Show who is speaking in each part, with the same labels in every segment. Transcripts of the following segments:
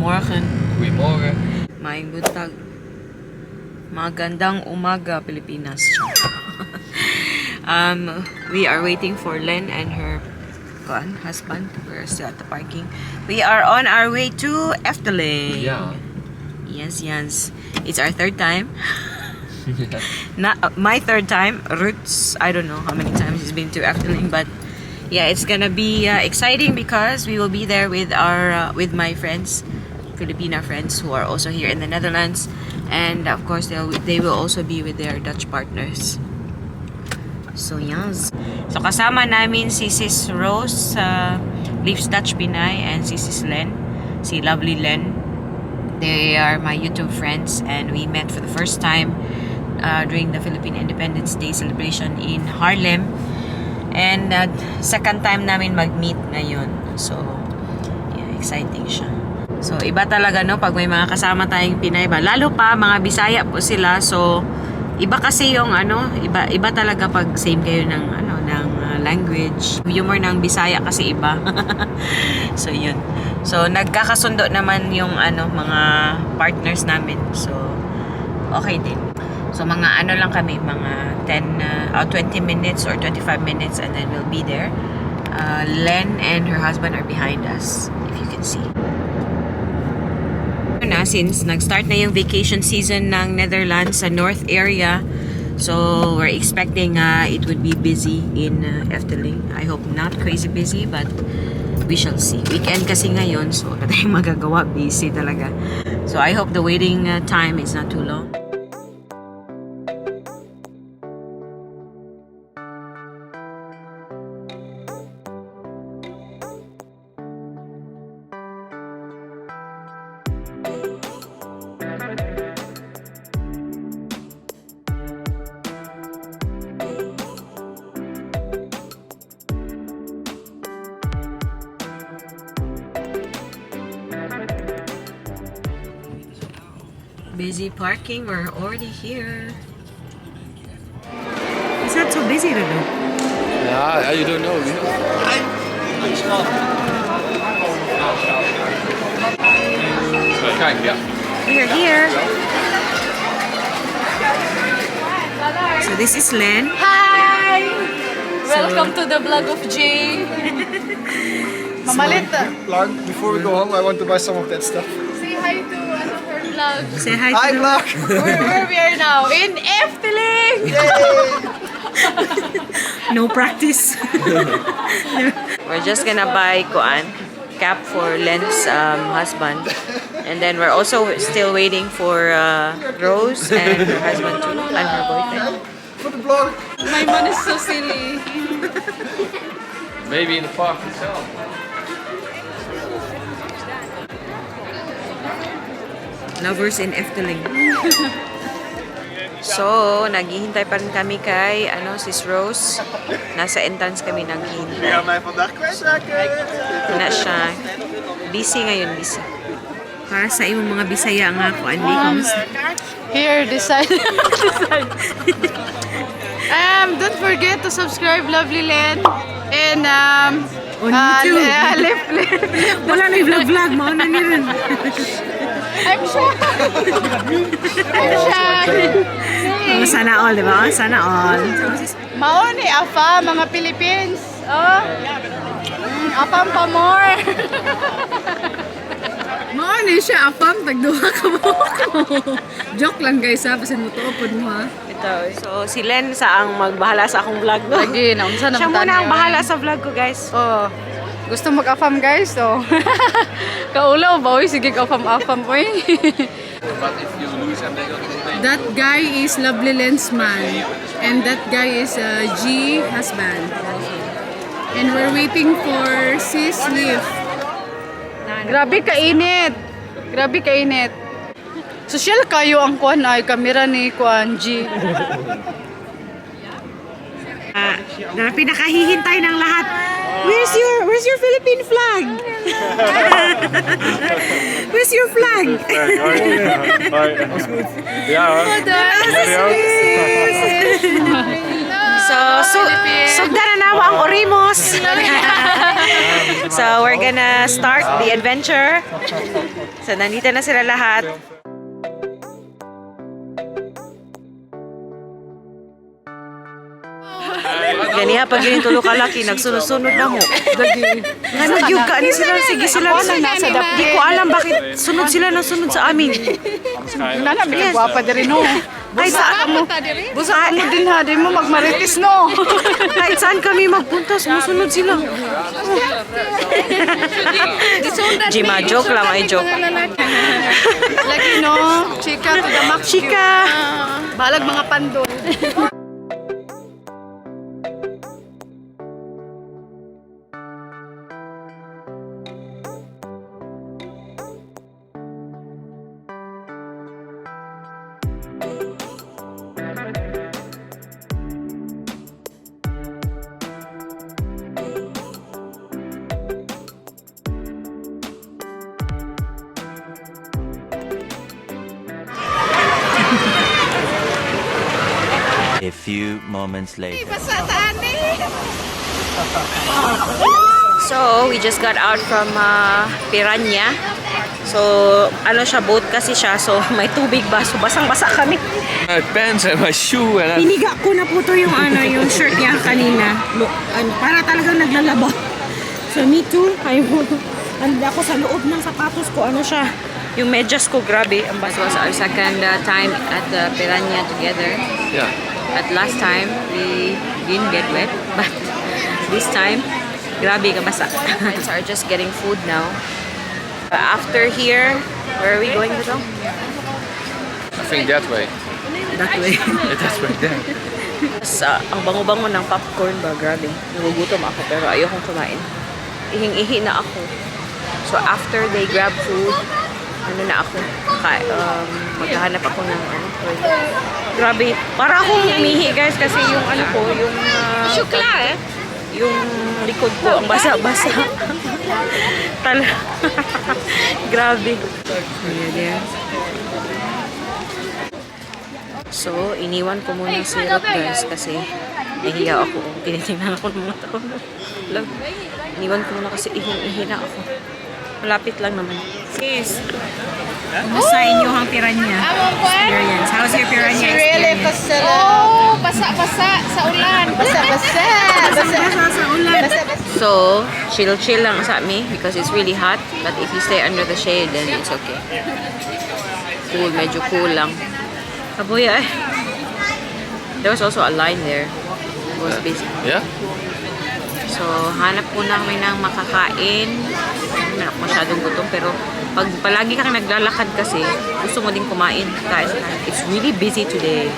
Speaker 1: Goedemorgen.
Speaker 2: Goedemorgen.
Speaker 1: Maayong buntag. Magandang umaga, Pilipinas. We are waiting for Len and her husband. We're still at the parking. We are on our way to EFTELING.
Speaker 2: Yeah.
Speaker 1: Yes. It's our third time. Not my third time. Roots, I don't know how many times he's been to EFTELING, but yeah, it's gonna be exciting because we will be there with our with my friends, Filipina friends who are also here in the Netherlands, and of course they will also be with their Dutch partners. So yes. So kasama namin si Sis Rose, lives Dutch Pinay, and si Sis Len, si Lovely Len. They are my YouTube friends, and we met for the first time during the Philippine Independence Day celebration in Harlem. And second time namin mag-meet ngayon. So, yeah, exciting siya. So, iba talaga, no, pag may mga kasama tayong Pinay ba. Lalo pa, mga Bisaya po sila. So, iba kasi yung, iba talaga pag same kayo ng, ng language. Humor ng Bisaya kasi iba. So, yun. So, nagkakasundo naman yung, mga partners namin. So, okay din. So, mga lang kami, mga 20 minutes or 25 minutes, and then we'll be there. Len and her husband are behind us, if you can see. Since nag-start na yung vacation season ng Netherlands sa North area, so we're expecting it would be busy in EFTELING. I hope not crazy busy, but we shall see. Weekend kasi ngayon, so wala tayong magagawa, busy talaga. So I hope the waiting time is not too long. Busy parking, we're already here. It's not so busy today.
Speaker 2: Ja, you don't know. Kijk, ja.
Speaker 1: We're here. So this is Len.
Speaker 3: Hi! Welcome to the vlog of Jay. Mamalit.
Speaker 4: Vlog. Before we go home, I want to buy some of that stuff.
Speaker 3: Say hi to her vlog.
Speaker 1: Say hi to
Speaker 4: Hi,
Speaker 1: the
Speaker 4: vlog!
Speaker 3: Where we are now? In EFTELING!
Speaker 1: No practice. We're just gonna buy cap for Len's husband, and then we're also still waiting for Rose and her husband too, and her boyfriend.
Speaker 4: For the vlog.
Speaker 3: My man is so silly.
Speaker 2: Maybe in the park itself.
Speaker 1: Lovers in EFTELING. So, naghihintay pa rin kami kay Sis Rose. Nasa entrance kami naghihintay.
Speaker 4: gaan mij vandaag kwijtraken.
Speaker 1: Na siya. Busy ngayon, busy. Para sa imong mga Bisaya nga ko, Andy, kamusta?
Speaker 3: Here, decide. Don't forget to subscribe, Lovely Len. And
Speaker 1: On YouTube. Wala na yung vlog-vlog, mauna niyo rin.
Speaker 3: I'm shy.
Speaker 1: Sana all, di ba? Sana all.
Speaker 3: Mao ni AFAM, mga Philippines. Oh. AFAM pa more.
Speaker 5: Mao ni siya AFAM tagduha ka mo. Joke lang guys ha, pasin mo tuopod mo ha.
Speaker 1: Ito. So, si Len ang magbahala sa akong vlog, no?
Speaker 3: Lagi, naunsa na
Speaker 1: Siya muna ang bahala sa vlog ko, guys.
Speaker 3: Oh. Gusto mag-AFAM guys, oh. Kaulaw ba? Uy, sige ka-AFAM boy.
Speaker 2: But if you lose and they go to the
Speaker 5: That guy is Lovely Len's man and that guy is G husband. And we're waiting for Sis Liv.
Speaker 3: Grabe kainit. Grabe kainit. Social kayo ang kuan ay kamera ni kuan G.
Speaker 1: Na pinakahihintay ng lahat. Where's your Philippine flag? Where's your flag?
Speaker 2: Ja hoor.
Speaker 1: sugda na nawa ang orimos. So, we're gonna start the adventure. So, nandito na sila lahat. Ganiha pag yun tulo kalaki, nagsunod-sunod na mo. Nga nagyug ka ni sila, sige sila. Di ko alam bakit sunod sila na sunod sa amin.
Speaker 3: Nana, may guwapa din no.
Speaker 1: Ay, saan mo?
Speaker 3: Busa mo din ha, din mo magmaritis no.
Speaker 1: Kahit saan kami magpunta, sumusunod sila. Jima, joke lang, ay joke.
Speaker 3: Lagi no, chika to the max.
Speaker 1: Chika!
Speaker 3: Balag mga pandol.
Speaker 6: A few moments later.
Speaker 1: So, we just got out from Piranha. So, ano siya, boat kasi siya. So, may tubig ba? So, basang-basa kami.
Speaker 2: My pants and my shoe and
Speaker 1: Piniga ko na po to yung yung shirt niya kanina. Para talagang naglalaba. So, me too. Anda ako sa loob ng sapatos ko. Ano siya? Yung medyas ko, grabe. This was our second time at the Piranha together.
Speaker 2: yeah.
Speaker 1: But last time, we didn't get wet. But this time, grabe ka basa. Friends are just getting food now. After here, where are we going to go?
Speaker 2: I think that way.
Speaker 1: That way.
Speaker 2: That's way there.
Speaker 1: Ang bango-bango ng popcorn ba, grabe. Nagugutom ako pero ayokong kumain. Ihing-ihi na ako. So after they grab food, ano na ako, maghahanap ako ng toilet. Grabe. Para akong umihi guys kasi yung ano ko, yung yung likod ko ang basa-basa. Grabe. So, iniwan ko muna si syrup guys kasi nahiya ako. Tinitingnan ako ng mga tao. Iniwan ko muna kasi ihi na ako. Malapit lang naman. Sis, kumusta inyo ang Piranha experience? How's your Piranha experience?
Speaker 5: Oh, basa-basa sa ulan. Basa-basa.
Speaker 1: Basa-basa sa ulan. So, chill-chill lang sa amin because it's really hot. But if you stay under the shade, then it's okay. Cool, medyo cool lang. Kabuya eh. There was also a line there. It was busy.
Speaker 2: Yeah?
Speaker 1: So, hanap po namin ng makakain. Hindi na ako masyadong gutom. Pero, pag palagi kang naglalakad kasi, gusto mo din kumain. It's really busy today.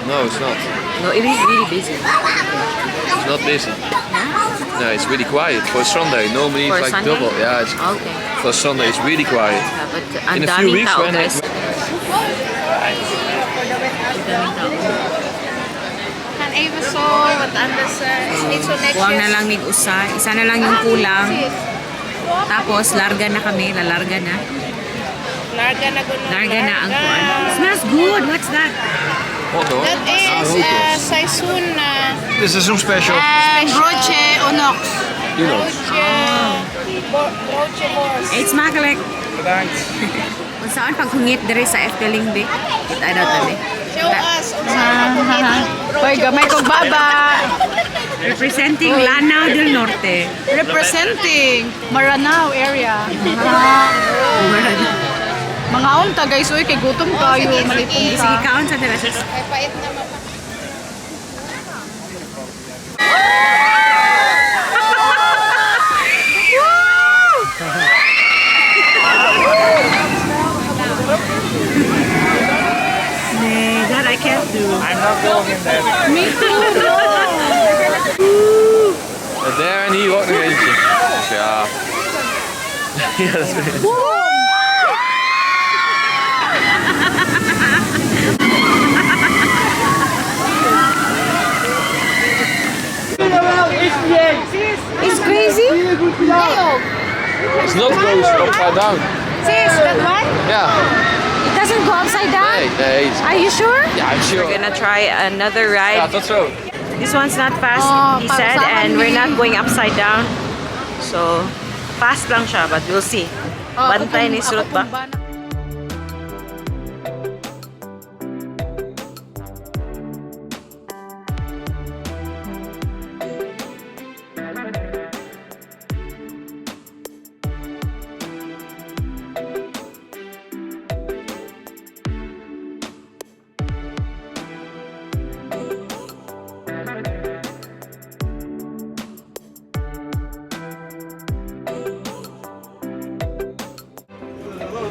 Speaker 2: No, it's not.
Speaker 1: No, it is really busy.
Speaker 2: It's not busy. No, it's really quiet for Sunday. Normally
Speaker 1: For
Speaker 2: it's like
Speaker 1: Sunday?
Speaker 2: double. Yeah, it's,
Speaker 1: Okay.
Speaker 2: for Sunday it's really quiet.
Speaker 1: But ang
Speaker 2: In a few
Speaker 1: daming
Speaker 2: weeks
Speaker 1: tao,
Speaker 2: when
Speaker 1: guys.
Speaker 5: Kan Ava so what
Speaker 1: Huwag na lang mig-usa. Isa na lang yung kulang. Tapos, larga na kami. Lalarga na. Larga na ang kuwan. It smells good. What's that?
Speaker 2: What hoor?
Speaker 5: That is seisoen
Speaker 4: This is some special.
Speaker 3: Broche onox.
Speaker 2: You know.
Speaker 5: broodje worst.
Speaker 1: It's makalek.
Speaker 4: Bedankt.
Speaker 1: Kung saan paghungit diri sa EFTELING be? Kita daw tabi.
Speaker 5: Show us.
Speaker 3: Hoy, gamay kong baba.
Speaker 1: Representing Lanao del Norte.
Speaker 3: Representing Maranao area. Mga unta guys, uy, kay gutom kayo. Malitong
Speaker 1: Sige,
Speaker 3: ka.
Speaker 1: kaon sa dalasis.
Speaker 5: Ay pait na mapa.
Speaker 1: That I can't do.
Speaker 4: I'm not going in there.
Speaker 3: Me too.
Speaker 2: Daar en hier ook nog eentje. Dus ja. Ja, dat is weer.
Speaker 1: It's crazy.
Speaker 2: It's not goes upside down.
Speaker 1: Sis, that one?
Speaker 2: Yeah.
Speaker 1: It doesn't go upside down?
Speaker 2: Nee, nee.
Speaker 1: Are you sure?
Speaker 2: Ja, I'm sure.
Speaker 1: We're gonna try another
Speaker 2: Ja,
Speaker 1: ride.
Speaker 2: tot zo.
Speaker 1: This one's not fast, he said, and we're not going upside down. So, fast lang siya, but we'll see. Bantay ni sulot ba?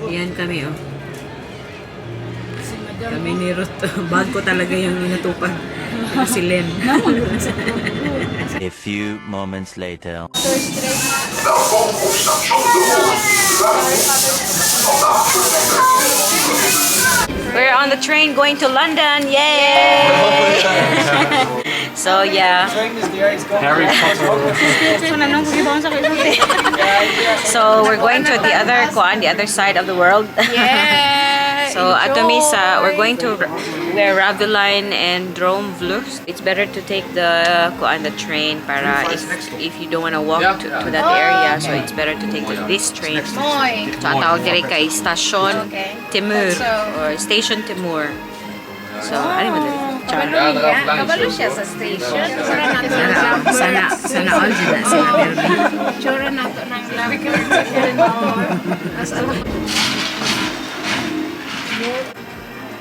Speaker 1: Yan kami, oh. Kami ni Ruth. Bag ko talaga yung inatupag. Si Len.
Speaker 6: A few moments later.
Speaker 1: We're on the train going to London. Yay! So, yeah.
Speaker 2: Harry Potter.
Speaker 1: So, we're going to the other side of the world.
Speaker 3: Yeah.
Speaker 1: So, ato misa, we're going to wear Raveline and Drome Vlux. It's better to take the train para if you don't want to walk to that area, so it's better to take this train. So, ang tawag diri kay Station Timur or Station Timur. So, ano mo diri?
Speaker 5: Kabalo siya sa station.
Speaker 1: Sana all dyan na sila meron.
Speaker 5: Tsura na ito ng labi.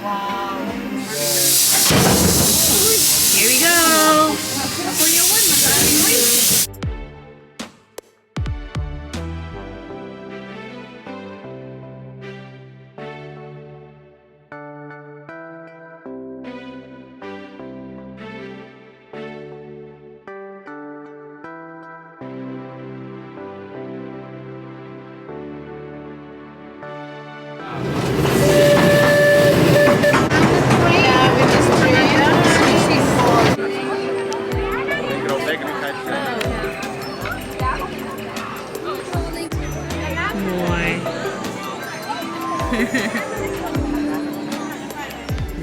Speaker 5: Wow.
Speaker 1: Here we go!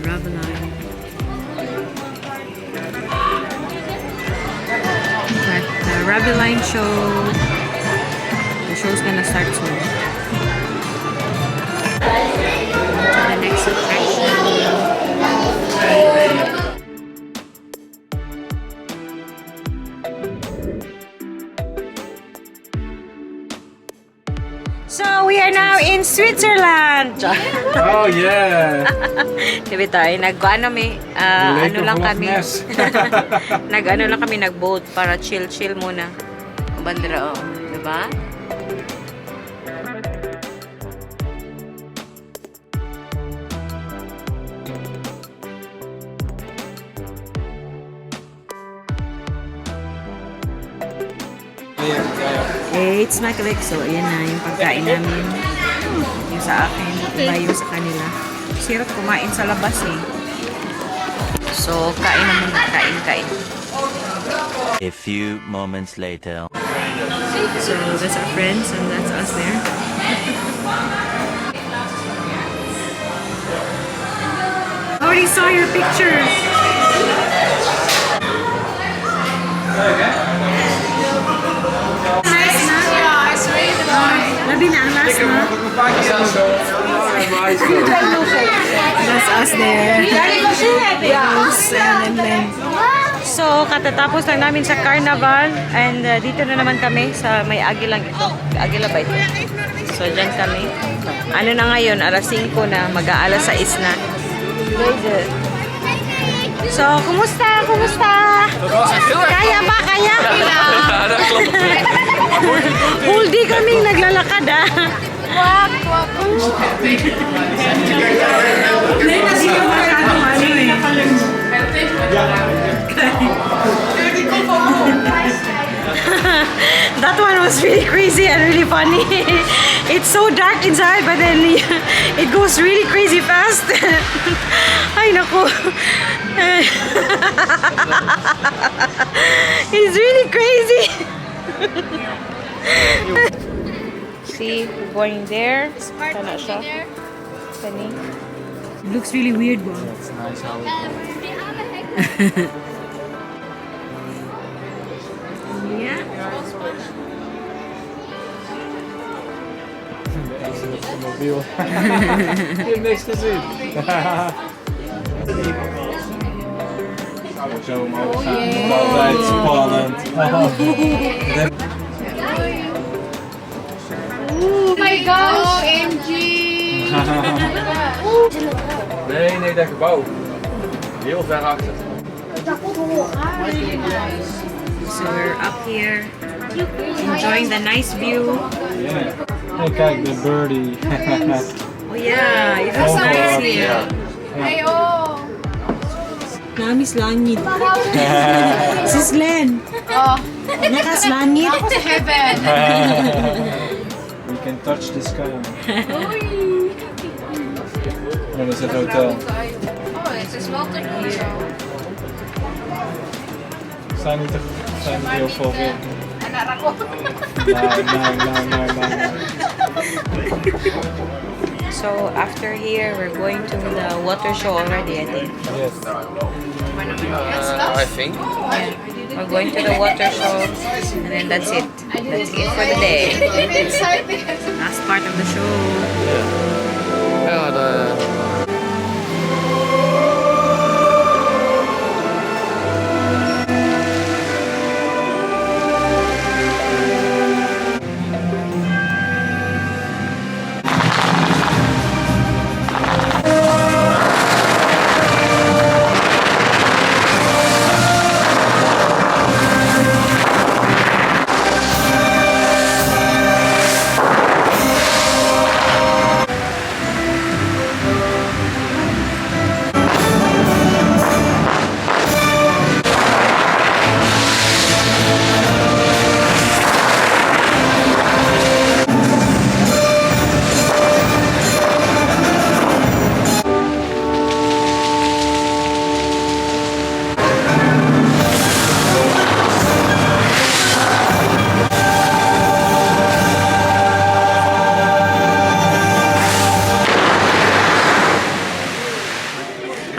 Speaker 1: Raveline. But the Raveline show, the show's gonna start soon. The next attraction. So we are now in Switzerland.
Speaker 4: Oh yeah.
Speaker 1: Diba tayo, nag-ano lang kami. Nag-ano lang kami, nag-boat para chill muna. Ang bandera, oh. Diba? It's MacLeod. So, ayan na yung pagkain namin. Yung sa akin, iba yung sa kanila. Sirap kumain sa labas eh. So, kain naman na. Kain.
Speaker 6: A few moments later.
Speaker 1: So, that's our friends and that's us there. I already saw your picture. Labi na ang last na. That's us there. So, katatapos lang namin sa carnival and dito na naman kami sa may agilang ito. Agila ba ito? So, dyan kami. Ano na ngayon? Alas 5 na. Mag-aalas 6 na. So, kumusta? Kaya ba? Kaya? Whole day kaming naglalakad ah. Wak. That one was really crazy and really funny. It's so dark inside, but then it goes really crazy fast. Ay, naku. It's really crazy. See, we're going there. Kana siya. Funny. It looks really weird, bro.
Speaker 2: That's nice how
Speaker 4: Hier niks gezien. Zo omhoog gaan. Altijd spannend.
Speaker 3: Oh my gosh! OMG!
Speaker 2: Nee, dat gebouw. Heel ver achter.
Speaker 1: So we're up here, enjoying the nice view.
Speaker 4: Yeah. Hey, kijk, de birdie.
Speaker 1: Oh yeah, it looks nice here.
Speaker 7: Namis langit. Sis Glenn.
Speaker 3: Oh,
Speaker 7: Nakas langit.
Speaker 3: ako sa heaven.
Speaker 4: We can touch the sky. Dat is het hotel.
Speaker 3: Oh, het is wel te doen zo.
Speaker 4: Zijn niet heel veel wind.
Speaker 3: Anak ako.
Speaker 4: Nee.
Speaker 1: So after here, we're going to the water show already, I think.
Speaker 4: Yes.
Speaker 2: I think.
Speaker 1: Yeah. We're going to the water show, and then that's it. That's it for the day. Last part of the show.
Speaker 2: Ja,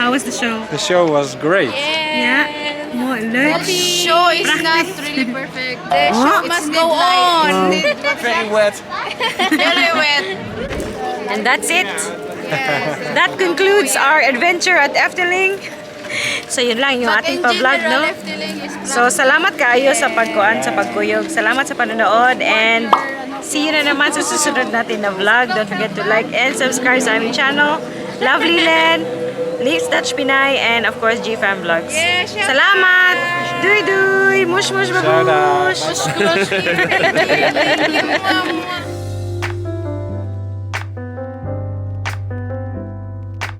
Speaker 1: How was the show?
Speaker 4: The show was great.
Speaker 1: Yeah. More looks.
Speaker 3: Show is not really perfect. The show must go on.
Speaker 2: very wet.
Speaker 3: Very wet.
Speaker 1: And that's it. That concludes our adventure at EFTELING. So yun lang yung ating pa-vlog, no? So salamat kaayo sa pagkuan, sa pagkuyog. Salamat sa panonood and see you na naman sa susunod natin na vlog. Don't forget to like and subscribe sa aming channel. Lovely Len, Let's Touch Pinay, and of course GFam Vlogs. Salamat! Duy duy! Mush mush babush!
Speaker 4: Shout out.